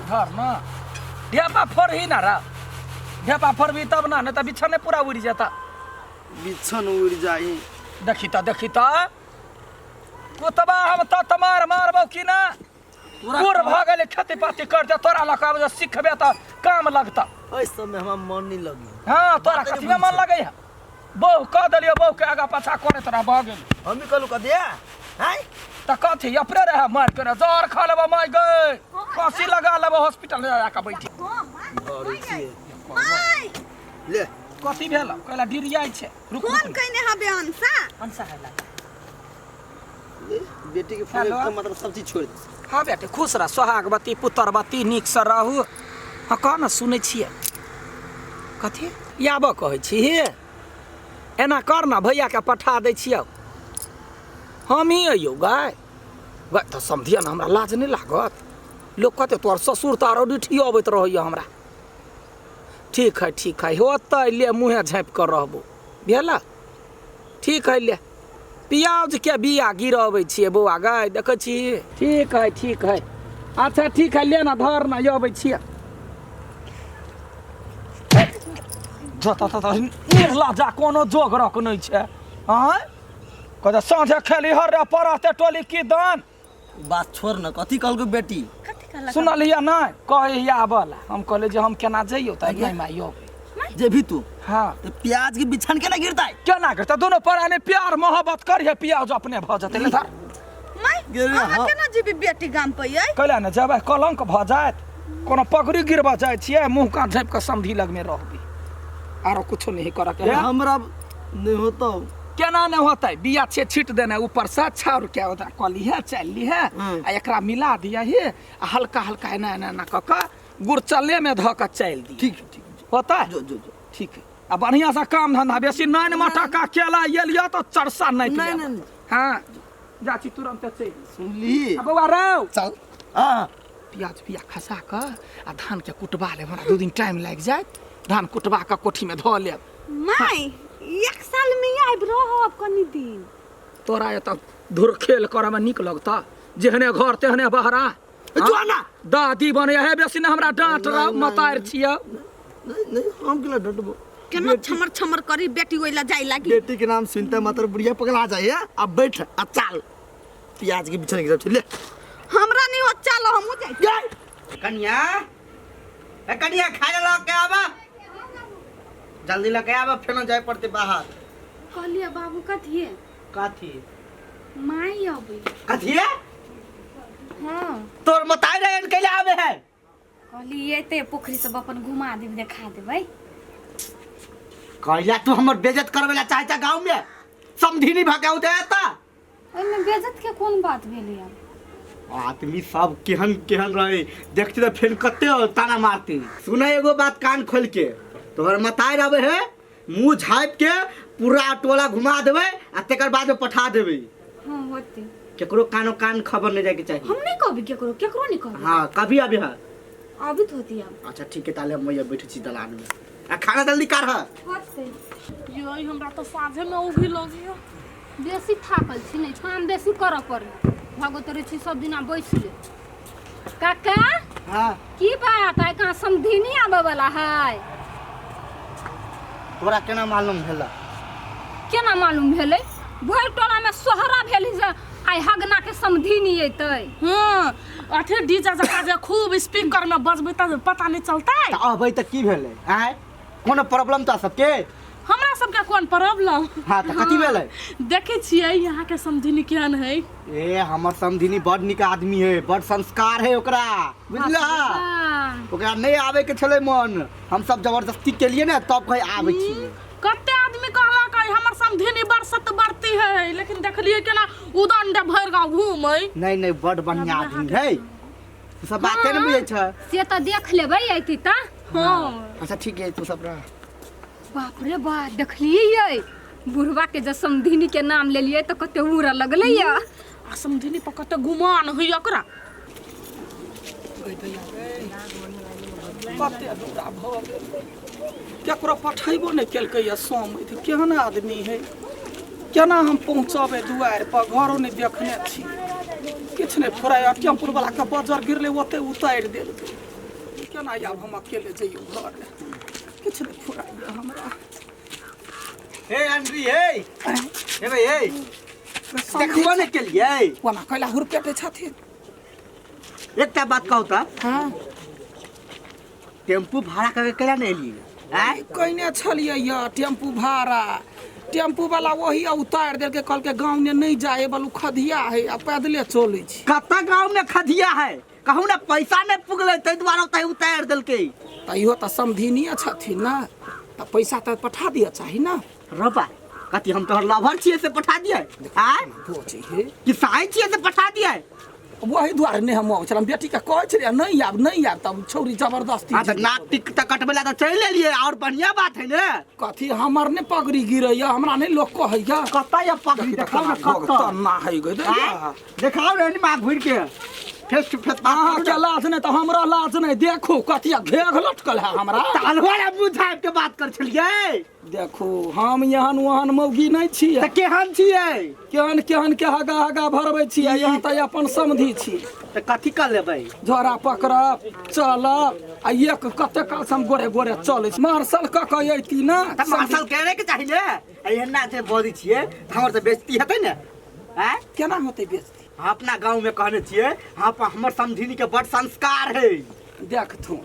धर न ढेपा फोड़ही ना रा ढेपा फोड़बी तब ना, नहीं तऽ बिछने पूरा उड़ि जेता। बिछन उड़ जाई। देखी तऽ, देखी तऽ कुतबा हम तऽ तमार मारबौ कि ना। बूढ़ भऽ गेलै, खेती पाती कर दे तोरा लऽ कऽ आब जे सिखबे तऽ काम लगता। एहि सबमे हमरा मन नहीं लगी। हाँ, तोरा बाते कथीमे मन लगै है? बहु कह देलियौ, बहुके आगाँ पाछाँ करैत रह, भऽ गेल। हम भी कहलू कह दिया हैं तऽ कथी अपने रहै मारि के जर खा लेबो माय गै, फांसी लगा लेबो, हॉस्पिटल में जाके बैठी। डरै छियै। माय। ले। कथी भेल? कहला डिरियाइ छै। रुक। फोन रुक। कइने हबे अंसा। अंसा है ला। ले, बेटी के फोन हेलो। के मतलब सब चीज छोड़ दे। हाँ बेटे, खुश रह, सोहागवती पुत्रवती, नीकसँ रहू। हाँ, कह ने, सुनै छियै। कथी आबऽ कहै छी? एना कर ने, भैयाके पठा दै छियौ, हमही अइयौ। गाय गाय तऽ समधिया ने, हमरा लाज नहि लागत? लोक कहतै तोहर ससुर तऽ आरो डिठियो अबैत रहैए हमरा। ठीक है, ठीक है, होतै। ले, मुँहे झाँपि कऽ रहबो भेल। ठीक है, ले, प्याजके बिया गिरबै छियै बौआ गै, देखै छी। ठीक है, ठीक है, अच्छा ठीक है, ले ना, धर ना, अबै छियै। जतऽ ततऽ निर्लज्जा, कोनो जोगरक नहि छै। आँय, कहते साँझे खेली हर रे पड़ते टोली की दान। बात छोड़ न, कथी कहलको बेटी? कथी कहलक? सुनलियै नहि? कहै हिया आबऽ ला। हम कहलियै जे हम केना जइयौ, तऽ नहि माय, अबै जे भी तू। हाँ। तो प्याज के बिछन केना गिरतै? केना गिरतै? दुनू प्राणी प्यार मोहब्बत करिहे, प्याज अपने भऽ जेतै। ले धर। माय। गेलै। अहाँ हाँ। केना जेबी बेटी गाम पर यै? कैला ने जेबै? कलंक भऽ जायत। कोनो पगड़ी गिरबऽ जाइ छियै, मुँह कान झाँपि कऽ समधि लगमे रहबै, आरो कुछो नहीं करऽ के है। हमरा नहीं होतो। केना नहि होतै? बिया छै छीट देने ऊपरसँ, छाउर के ओकरा कऽ लिहे, चालि लिहे। आ एकरा मिला दियही आ हल्का हल्का एना एना एना कऽ कऽ गुड़चलेमे धऽ कऽ चालि दिही। ठीक ठीक। होतै? जो जो जो। ठीक है। आ बढ़िआँ से काम धंधा, बेसी नैन मटका केला एलियो तऽ चरसा नहि। नहीं नहीं नहीं। हाँ, जा छी, तुरन्त चलि। सुनली? आ बौआ रौ। चल, हाँ। प्याज बिया खसा कऽ आ धानके कुटबा लेब, हमरा 2 दिन टाइम लागि जायत। धान कुटबा कऽ कोठीमे धऽ लेब। माय, एक साल में आबि रहब कनी दिन। तोरा एतऽ धुरखेल करऽमे नीक लगतऽ? जेहने घर तेहने बहरा। जो ना। दादी बने हे, बेसी ने हमरा डाँट रह, मतार छियै। नहीं नहीं, हम केला डटबो? केना छमर छमर करी बेटी ओइ ला जाय लागी। बेटी के नाम सुनते मात्र बुढ़िया पगला जाए है। अब बैठ आ चाल, प्याज के बिछने के ले। हमरा नहीं हो, चलो हमहू जाय। जाय। कनिया, ए कनिया, खाए ला के आबा, जल्दी लके आबा, फेनो जाय पड़ते बाहर। कहलिए बाबू, कथिए? कथी? माई अबै। कथी है? हाँ। तोर मताई रहे कैले आवे है? कहली एते पोखरी सब अपन घुमा देब, देखा देबै। कहला तू हमर बेइज्जत करवे ला चाहे छ गांव में? समधिनी भके उदे ता। ओहिमे बेइज्जत के कोन बात भेलै आब? आदमी सब केहन केहन रहे, देखते तो फेन कते ताना मारते। सुना एगो बात कान खोल के, तोहर मताई रहे है, मुंह झाँप के पूरा टोला घुमा देबै आ तकर बाद में पठा देबै। हाँ, होते। केकरो कानो कान खबर नहीं जाए के चाहिए। हम नहीं कहबी केकरो, केकरो नहीं कहबी। हाँ, कभी अभी है? अभी तो होती अब। अच्छा ठीक है, ताले हम मैया बैठे छी दलान में, आ खाना जल्दी कर है। होते। यो हमरा तऽ साँझेमे उघी लगियो। बेसी थाकल छी नहीं, काम बेसी करऽ पड़े, भगवत रहै छी सब दिना बैसले। काका। हाँ। की बात, आइ कहाँ समधिनी आबऽ वाला है? तोरा केना मालूम भेल? केना मालूम भेलै? भरि टोलामे सोहरा भेल जे आइ हगना के समधिनी एतै। हँ, अथी डीजे जकाँ जे खूब स्पीकर में बजबै तऽ पता नहीं चलतै। तऽ अबै तऽ की भेलै? आँय, कोनो प्रॉब्लम तऽ सबके? हमरा सबके कोन प्रॉब्लम? हाँ, तऽ कथी भेलै? देखै छियै यहाँ के समधिनी केहन है। ए, हमर समधिनी बड़ नीक आदमी है, बड़ संस्कार है ओकरा, बुझला? हाँ। ओकरा नहीं आवे के छलै मन, हम सब जबरदस्ती केलिए ने तब कहीं आवे छी। कते आदमी कहलक है हमर समधिनी बरसत बढ़ती है, लेकिन देखलियै केना उदंड भरि गाँव घूमै। नहीं नहीं, बड़ बढ़िया आदमी है, तू सब बाते नहीं बुझै छ। से तऽ देख लेबै अयती तऽ। हाँ। अच्छा ठीक है, तू सब रह। बाप रे बा, देखलियै यै बुढ़वा के जे समधिनी के नाम लेलियै तऽ कते उड़ऽ लगलै या। आ समधिनी पर कते गुमान है ओकरा। कते दूरा भऽ गेल, केकरो पठेबो नहि केलकै या सोम। केहन आदमी है, केना हम पहुँचबै दुआरि पर? घरो नहि देखने छी, किछु नहि फुराय। टेम्पुल वाला के बजर गिरलै, ओते उतारि देलकै। केना आब हम अकेले जइयौ घर किछु नहि फुराइए हमरा हे अंड्री हे हे भाई हे देखबो नहि केलियै ओना कैला हुरपेटे छथिन एकटा बात कहू तऽ हँ टेम्पू भाड़ा करके केला नहि एलियै आँय कयने छलियै यऽ टेम्पू भाड़ा टेम्पू वाला वही उतारि देलकै कहलकै गाँवमे नहि जाए बलू खधिया है आ पैदले चलै छी कतऽ गाँव में खधिया है कहू ने पैसा नहि पुगलै ताहि दुआरे ओतहि उतारि देलकै तऽ इहो तऽ समधिनिये छथिन ने तऽ पैसा तऽ पठा दिअ चाही ने रबा कथी हम तोहर लभर छियै से पठा दियै आँय बोझ हे कि साई छियै से पठा दियै वही दुआरे नहि हम अबै छलहुँ बेटीके कहै छलियै नहि आब नहि आब तब छौरी जबरदस्ती हाँ तऽ नाक टिक तऽ कटबै लए तऽ चलि एलियै और बढ़िया बात है ने कथी हमर नहि पगड़ी गिरैया हमरा नहि लोक कहैया कतऽ यऽ पगड़ी देखाउ ने कतऽ ना है गई आँय? देखाउ ने एनी घुरि के फेस टू फेस बात अहाँ करू के ने। लाज नहि तऽ हमरा लाज नहि देखू कथी घेघ लटकल है हमरा तालवा ला मुँह झाँपि के बात कर छलियै देखू हम एहन ओहन मौगी नहि छियै तऽ केहन छियै केहन केहन के हगा हगा भरबै छियै यहाँ तऽ अपन समधि छी तऽ कथी कऽ लेबै झोरा पकड़ब चलब आ एक कते काल से हम गोरे गोरे चलै छी मार्शल कऽ कऽ अयती ने तऽ मार्शल करे के चाही ने आ एना जे बजै छियै तऽ हमर तऽ बेइज्जती हेतै ने आँय केना होतै बेइज्जती अपना गाँव में कहने छियै हाँ हमर समधिनी के बड़ संस्कार है देखथुन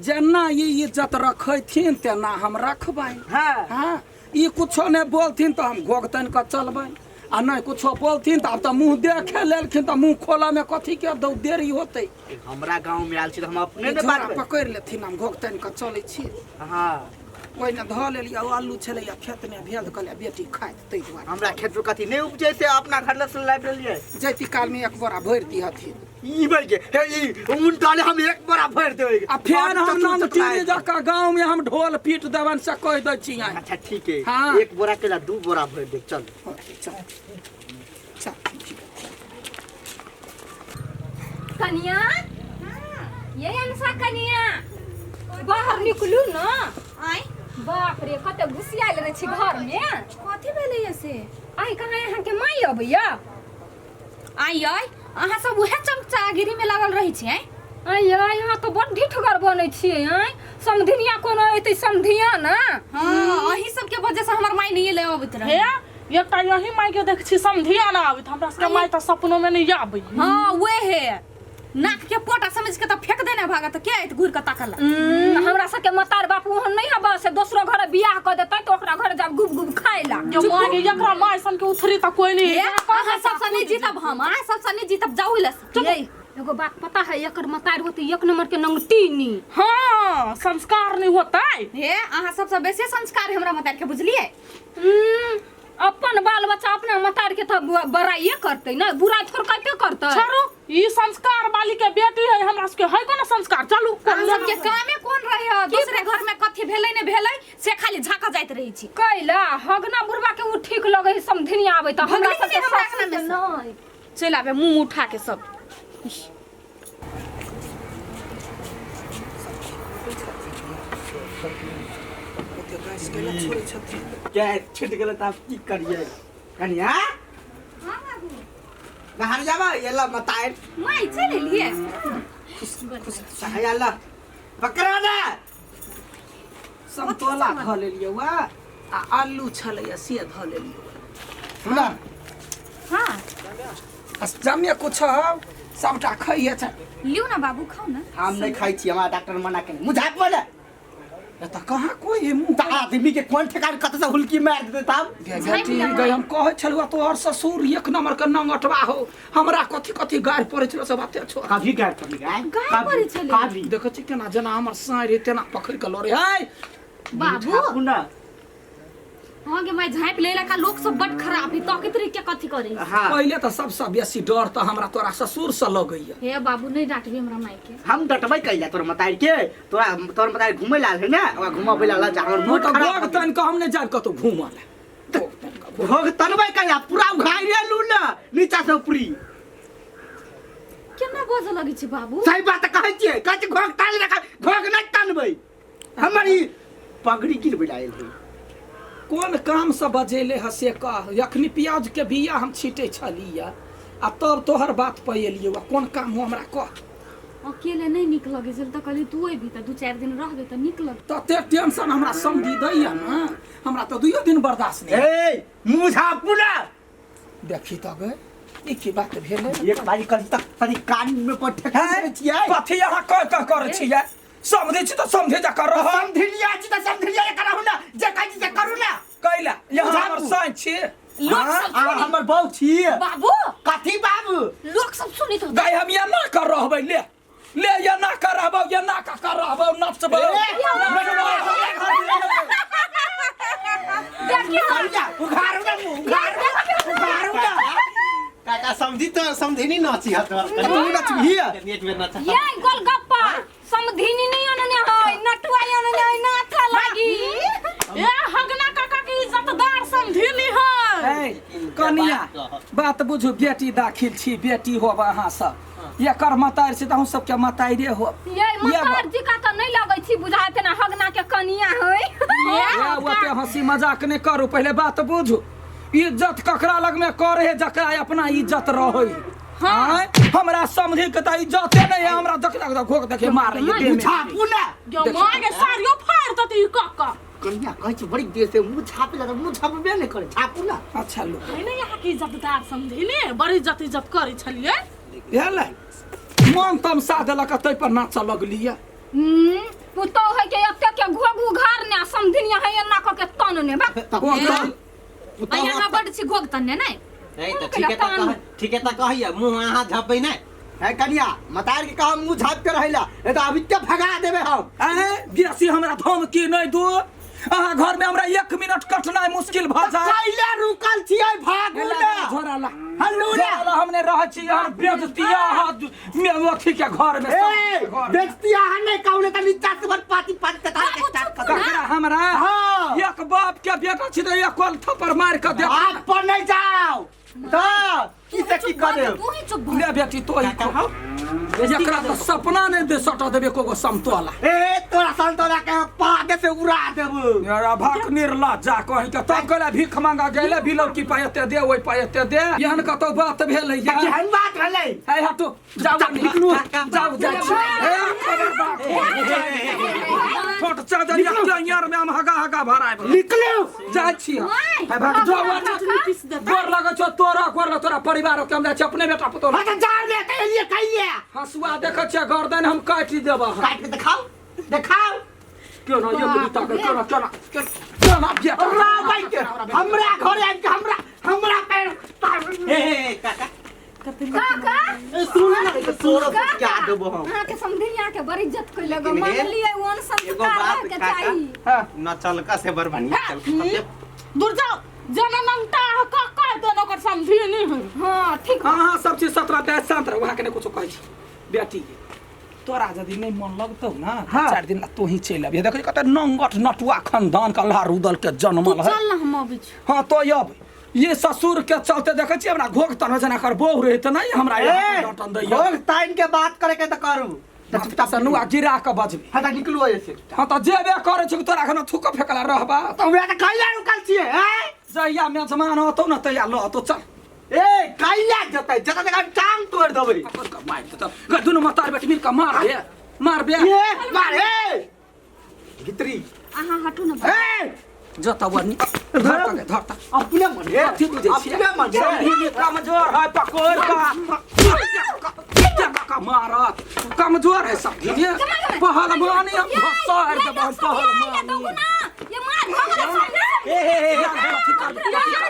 जेना ई इज्जत रखथिन तेना हम रखबै हाँ हाँ ई कुछो नहि बोलथिन तऽ हम घोघ तानि कऽ चलबै आ नहि कुछो बोलथिन तऽ आब तऽ मुँह देखे लेलखिन तऽ मुँह खोलऽमे कथीके देरी होतै हमरा गाँव में आयल छी तऽ हम अपने ने झोरा बाजबै पकड़ि लेथिन हम घोघ तानि कऽ चलै छी हाँ ओहिने धऽ लेलियै ओ आलू छलैया खेतमे भेल कहलियै बेटी खाइत ताहि दुआरे हमरा खेत में कथी नहीं उपजे से अपना घर लग लाबि लेलियै जैती कालमे एक बोरा भरि दिहथिन ई भरि के हे ई उन डाले हम एक बोरा भरि देबै आ फेर हम चतुर नंगटी चतुराइ। जकाँ गाँवमे हम ढोल पीट देबनि से कहि दै छी अच्छा ठीक है हाँ। एक बोरा के ला दू बोरा भरि दे चल चल चल कनिया ये अनसा कनिया बाहर निकलू ना आँय बाप रे कते घुसियाल रहे छी घर में कथी भेलैया से आइ कहाँ अहाँके माय अबैया आइ आइ अहाँ सब उहे चमचागिरी में लागल रहै छी आँय आइ आइ अहाँ तऽ बड़ ढिठगर बनै छियै आँय समधिनिया कोनो एतै समधिया ना हाँ अहीं सबके वजह से हमर माय नहीं एलै अबैत रहे हे एकटा यही माय के देख छी समधिया ना आबैत हमरा सबके माय तऽ सपनो में नहीं आबै हाँ वे हे नाक के पोटा समझ के तऽ फेंक देने भागत के आयत घूर के ताकला हमरा सबके मतार बापू ओहन नहीं हबा से दोसरो घर बियाह कऽ देतै तऽ ओकरा घर जाब गुब गुब खाय ला जो माय के एकरा माय सन के उथरी तऽ कोई नहीं हे अहाँ सबसँ नहीं जीतब हम अहाँ सबसँ नहीं जीतब जाउ ले ये एगो बात पता है एकर मतार होते एक नंबर के नंगटीनी हाँ संस्कार नहीं होता है हे अहाँ सबसँ बेसी संस्कार है हमरा मतार के बुझलियै अपन बाल बच्चा अपना मतार के तऽ बड़ाइए करतै ने बुराइ थोड़ कते करतै छोड़ू ई संस्कार वाली के बेटी है हमरा सबके है कोनो संस्कार चलू अहाँ सबके कामे कोन रहे है दूसरे घर में कथी भेलै ने भेलै से खाली झाँका जाइत रहै छी कैला हगना बुढ़वा के उ ठीक लगै है समधिनिया आबै तऽ हमरा भगलै सबके नहि हमरा सासु अंगना के में से। नहि चलि आबे मुँह उठा के सब ओते गैस केला छोड़ै छथिन गैस छूट गेलै तऽ आब की करियै कनिया बाहर जाबा एला मताए माय चलि एलियै सहाय अल्लाह पकड़ा ना समतोला धऽ लेलियै वा आ आलू छलैया से धऽ लेलियै वा हाँ आ जमे कुछ हौ सबटा खइए छै लियौ ना बाबू खाउ ना हम नहीं खाई छी हमारा डॉक्टर मना केने मुँह झाँप बोले एतऽ कहाँ कोई है मुँह तऽ आदमी के कोन ठेकान कतऽ से हुलकी मार देते तब गे बेटी गई हम कहै छलहुँ तोहर ससुर एक नंबर के नंगटवा हो हमरा कथी कथी गारि पड़ै छलो सब बाते छोड़ कभी गाय पड़ी गाय गाय पड़ै छलै। कभी देखै छी केना जेना हमर साँय रे तेना पकड़ि कऽ लड़े है बाबू झाँपू ना हाँ गे माय झाँपि ले का लोग सब बड खराब है ताकत रही के कथी करे हाँ पहिले तऽ सबसँ बेसी डर तऽ हमरा तोरा ससुरसँ लगैया हे बाबू नहीं डांटबी हमरा माय के हम डटबै कैला तोर मताई के तोरा तोर मताई घुमै ला है ना ओकरा घुमाबै ला जा हमर मुँह मूड तऽ खराब गोग तानि कऽ हम नहि जायब कतौ घूमऽ लए गोग तानि कऽ भोग तनबै कैला पूरा उघाइरे लू ना नीचा से ऊपरी केना बजऽ लगै छै बाबू सही बात कहै छियै कहै छियै घोग तानि रखा घोग नहि तानबै हमर ई पगड़ी गिरबै ला आयल है कोन कामसँ बजेले ह से कह जखनी प्याजके बिया हम छीटै छलियै आ तब तोहर बात पर एलियै कोन काम हो हमरा कह अकेले नहि नीक लगै छै तऽ कहली तू अयबही तऽ 2-4 दिन रहबे तऽ नीक लगतै। तते टेंशन हमरा समझी दैया ने, हमरा तऽ 2 दिन बर्दाश्त नहि। ए मुँह झापू ना। देखी तऽ गे, ई की बात भेलै? एक बारी करी तक तनी कान में पर ठेका हैं? देने छियै। कथी अहाँ कह कह करै छियै? समझै छी तऽ समझे जा कर रह। समझलिया छी तऽ समझलिया करहु ना, जे कहै छी से करू ना। कैला यहाँ हमर झापू। साँझ छी। लोक हाँ? सब अहाँ सुनी। हमर बहू छी। बाबू कथी बाबू? लोक सब सुनी तो। गाय हम यहाँ ना कर रहबै, ले ले यहाँ ना कर रहबौ, यहाँ ना कर रहबौ, नचबौ। करिया, उघारू ना मुँह, उघारू, उघारू ना। काका समझी तो समझी नाची हत तू नचबही? एक बेर नचा। ये गोलगप्पा समधिनी नहीं अनने है, नटुआ अनने है, नाचा लागी। ए हगना काका के इज्जतदार समधिनी है। ए, कनिया बात बुझू, बेटी दाखिल छी, बेटी होब अहाँ सब, एकर मतारि छी तऽ अहूँ सबके मताइरे होब। ये मतार जी का तो नहीं लगै छी बुझाते ना हगना के कनिया है। ए, ओते हंसी मजाक नहि करू, पहिले बात बुझू। इज्जत ककरा लग में करे है जकरा अपना इज्जत रहे। हाँ। हमरा समझे के तऽ इज्जते नहीं है, हमरा देख देख घोक देखे मारे ये देह में। झापू ना। गे माँ के साड़ियो फाड़ देती ई काका। कनिया कहै छी बड़ी देर से मुँह झापे ला, मुँह झापबे नहि करे, झापू ना। अच्छा लो। है ने यहाँ के इज्जतदार समधिनी बड़ी इज्जत इज्जत करै छलियै। भेलै मन तमसा देलक तै पर नाचऽ लगलियै। पुतोह है के एते के घोघ उघार ने समधिनी है एना क के तन ने बा। पुतहु यहाँ बड छी घोघ तन्ने नहि। नहीं तो ठीक है तो ठीक है तो कहिया मुँह अहाँ झपै नहीं। है कनिया, मतार के कहा मुँह झाप के रहिला, नहीं तो अभी के भगा देबे हम। आँय, बेसी हमरा धमकी नहि दू, अहाँ घर में हमरा 1 मिनट कटनाइ मुश्किल भऽ जाय। कैला रुकल छियै, भागू ना। झोरा ला। हल्लू ना। झोरा ला, हमने रहै छी यहाँ बेजतिया अथी के घर में, ए सब घर में। बेजतिया अहाँ नहि कहू ने तऽ नीचा से बड़ पाती पाती तथा के स्टार्ट कर। ककरा हमरा? हाँ। एक बाप के बेटा छी तऽ एक कोल थप्पड़ मारि कऽ देख। आप पर नहीं जाओ तो की से की कर देब। तू ही चुप भऽ। ले बेटी तो ही खो। एकरा तऽ सपना नहि दे सटा देबे एको गो समतोला। ए तोरा संतोला के पादे से उड़ा देब। मेरा भक निर्ला जा कहीं के तब कहला भीख मांगा गेले बिलौकी पाइ एते दे, ओहि पाइ एते दे, एहन कतौ बात भेलै या? केहन बात भेलै? हे हटू, जाउ निकलू, जाउ जाइ छी। हे खबरदार, छोट चादर यार में हम हगा हगा भरायब। निकलू जाइ छी हम। हे भक जाउ, गोर लगै छौ तोरा, गोर लग तोरा परिवार के, हम जाइ छी अपने बेटा पुतोह। हाँ तऽ जाउ ने, तऽ एलियै कहिया? हँसुआ देखै छियै गर्दन हम काटि देबऽ। काटि के देखाउ, देखाउ। केना एक दूटा के केना केना केना बेटा हमरा के हमरा घर आबि के हमरा हमरा पैर। हे काका काका सुन ना, तोरा क्या देबो हम। अहाँ के समधिनी के बड़ इज्जत कैलक, लेकिन हे, मानलियै ओन एगो संस्कार बात रह के काका चाही। नचलका से बड़ बढ़िया चलका। दूर जाओ जना नंगटा काका देन ओकर समधिनी है। हां ठीक। अहाँ सब चीज 17 ते शांत रह, वहाँ के नहि कुछो कहै छी। बेटी तोरा यदि नहि मन लगतौ ना, 4 दिन ला तोही चलि अबिहे। देखै कते नंगट नटुआ खानदान के अल्लाह रुदल के जनमल है। चल ना हम अबै छी। हाँ तो अब ये ससुर के चलते देखै छी हमरा घोघ तन जेना एकर बहू रहै तऽ नहि हमरा ए डटन दैया। घोघ तानि के बात करे के तऽ करू। चुपचाप से नुआ गिरा के बजबी। हाँ तऽ निकलू एहिसे। हाँ तऽ जेबे करै छी तोरा एखन थूक फेकला रहबा। तऽ वएह तऽ कैला रुकल छियै? हैं जहिया मेजमान होतौ ने तहिया लहतौ। चल ए कैला जेतै, जतऽ तक हम टांग तोड़ि देबै। पकड़ कऽ मारि देतौ। गै दुनू मतार बेटी मिल कऽ मार दे, मार बे। ए मार ए भितरी। अहाँ हटू ना। ए जतऽ वो धर तक धर तक अपने मने कथी बुझै छियै? अपने मने समधिनी कमजोर है, पकड़ का का मारत कमजोर है समधिनी। पहलवानी हम भसार देब हम पहलवानी। ये मार भऽ गेलै समझे। ए ए ए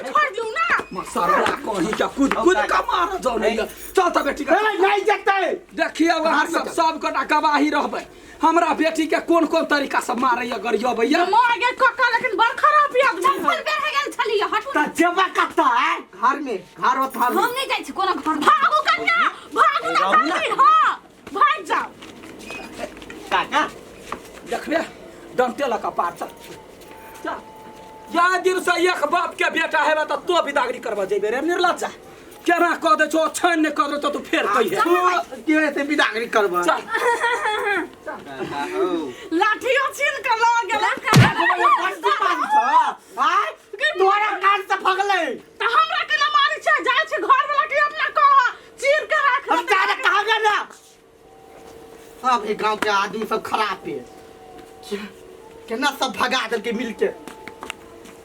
छोड़ दियौ ना। मसरला कहीं के कूद कूद के मार जाउ नहीं। चल तऽ बेटी के ए नहीं जेतै। देखिए अहाँ सब सब गोटा गवाही रहबै हमरा बेटी के कोन कोन तरीका से मारैया गरियबैया। माँ गे काका लेकिन बड़ खराब आदमी है। चप्पल पेर गेल छलियै, हटू तऽ जेबा कतऽ है? घर में, घर ओतऽ हम नहीं जाइ छी कोनो घर। भागू कन्या, भागू ना जल्दी। हाँ भाग जाओ। काका देखबे डंटे लऽ कऽ पार चल चल। या दिन से एक बाप के बेटा हेबे तऽ तो बिदागरी करबऽ जेबे रे निर्लज्जा। केना कऽ दै छौ, छानि नहि कऽ देतौ तू फेर कहिहे। तू के से बिदागरी करबऽ? चल लाठियो छीन के लऽ गेलै। बड्ड पानी छौ, आँय? तोरा कान से फगलै। तऽ हमरा केना मारै छै? जाइ छी घर वाला के अपना कह चीर के राख। हम जाने कहगे ना। गांव के आदमी सब खराब है। केना सब भगा देलकै मिलके।